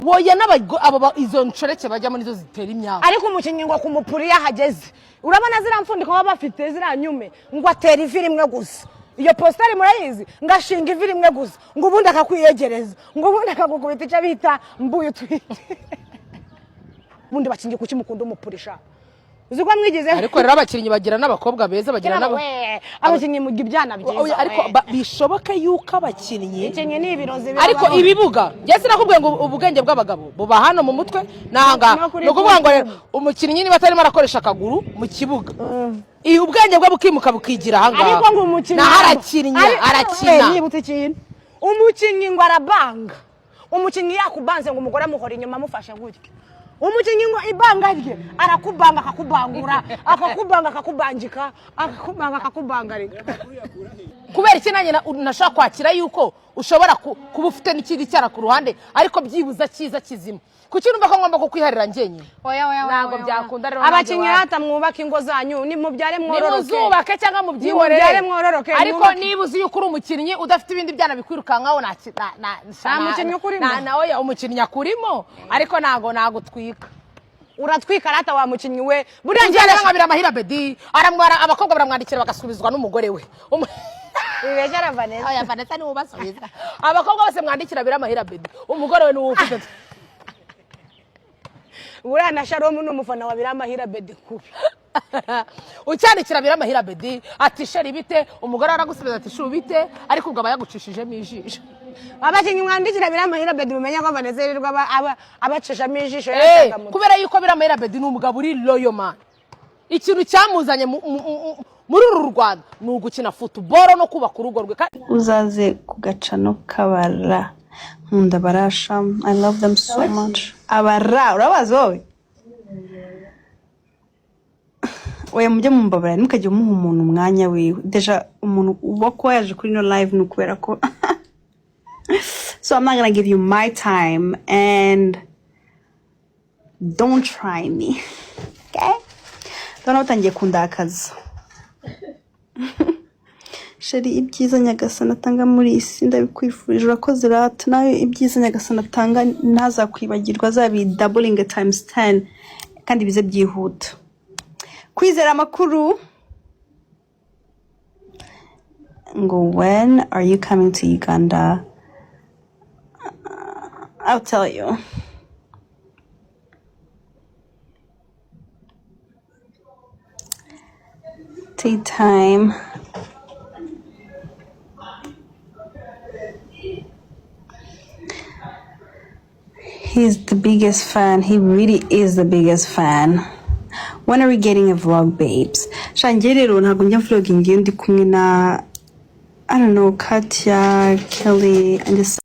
Woya abo izo nshoreke bajyamo nizo zitera imyaka. Ariko umukinnyi ngo kumupura iyo ahageze, urabona ziriya mfundiko baba bafite, ziriya nyume, ngo atera ivi rimwe gusa. Iyo positeri murayizi, ngo ashinga ivi rimwe gusa, ngo ubundi akakwiyegereza, ngo ubundi akagukubita icyo bita mbuye utwite. Ubundi bakingi, kuki mukunda umupurisha? Uzi ko mwigize? Ariko rero abakinnyi bagira n'abakobwa beza, bagira n'aba We, abakinnyi mugira ibyana byiza. Oya, ariko we. Bishoboke yuko abakinnyi Ikinnyi ni ibirozi. Ariko birabaho. ibibuga, njye sinakubwiye ngo ubwenge bw'abagabo buba hano mu mutwe n'ahangaha? No kuri Ni ukuvuga ngo rero YouTube. umukinnyi niba atarimo arakoresha akaguru mu kibuga, ubwenge bwe bukimuka bukigira ahangaha. Ariko ngo umukinnyi Naho arakinnye, arakina. Nibutse ikintu, umukinnyi ngo arabanga. Umukinnyi yakubanze, ngo umugore amuhora inyuma amufashe gutya. Umukinnyi ngo ibanga rye, arakubanga akakubangura, akakubanga akakubangika, akakubanga akakubangarika. Kubera iki nanjye nashaka kwakira yuko ushobora kuba ufite n'ikindi cyara ku ruhande, ariko byibuza cyiza kizima? Kuki numva ko ngomba kukwiharira njyenyine? Oya, oya, oya. Ntabwo Oya, byakunda rero. Abakinnyi nanjye rata, mwubake ingo zanyu, nimubyare mwororoke. Nimuzubake cyangwa mubyihorere. Nimubyare mwororoke, Ariko mwubake. niba uzi yuko uri umukinnyi udafite ibindi byana bikwirukankaho, Nta mukinnyi ukurimo. Na oya, umukinnyi akurimo, ariko ntago nagutwika. Uratwika rata, wa mukinnyi we. Buriya Njye njye nka Biramahire Bedi aramwara, abakobwa baramwandikira bagasubizwa n'umugore we. Bibeshyara Vanessa. Oya, Vanessa niwe ubasubiza. Abakobwa bose mwandikira Biramahire Bedi, umugore we niwe ufite. Buriya na Sharomu ni umufana wa Biramahire Bedi kubi. Ucyandikira Biramahire Bedi ati: "Chéri, bite?" Umugore aragusubiza ati: "Chou, bite?" Ariko ubwo aba yagucishijemo ijisho. Abakinnyi mwandikira Biramahire Bedi, mumenye ko Vanessa yirirwa abacishamo ijisho. Eh, yashaka moto. Kubera yuko Biramahire Bedi ni umugabo uri loyal man. Ikintu cyamuzanye muri uru Rwanda ni ugukina football no kubaka urugo rwe. Uzaze ku gacano k'abara. Nkunda barasha, I love them so much. Abara urabazi wowe? Oya, mujye mumbabarira, ntimukajye muha umuntu umwanya wiwe. Déjà umuntu uba kuba yaje kuri ino live ni ukubera ko, so I'm not gonna give you my time and don't try me, okay? Ndabona batangiye kundakaza. Chéri, ibyiza Nyagasani atanga muri iyi si ndabikwifurije. Urakoze rata. Nawe ibyiza Nyagasani atanga ntazakwibagirwa, azabidoublinga times 10 kandi bize byihuta. Kwizera amakuru ngo: "When are you coming to Uganda?" I'll tell you. Tea time. He's the biggest fan. He really is the biggest fan. When are we getting a vlog, babes? Sha, njye rero ntabwo njya vlogging iyo ndi kumwe na, I don't know, Katya, Kelly, and this.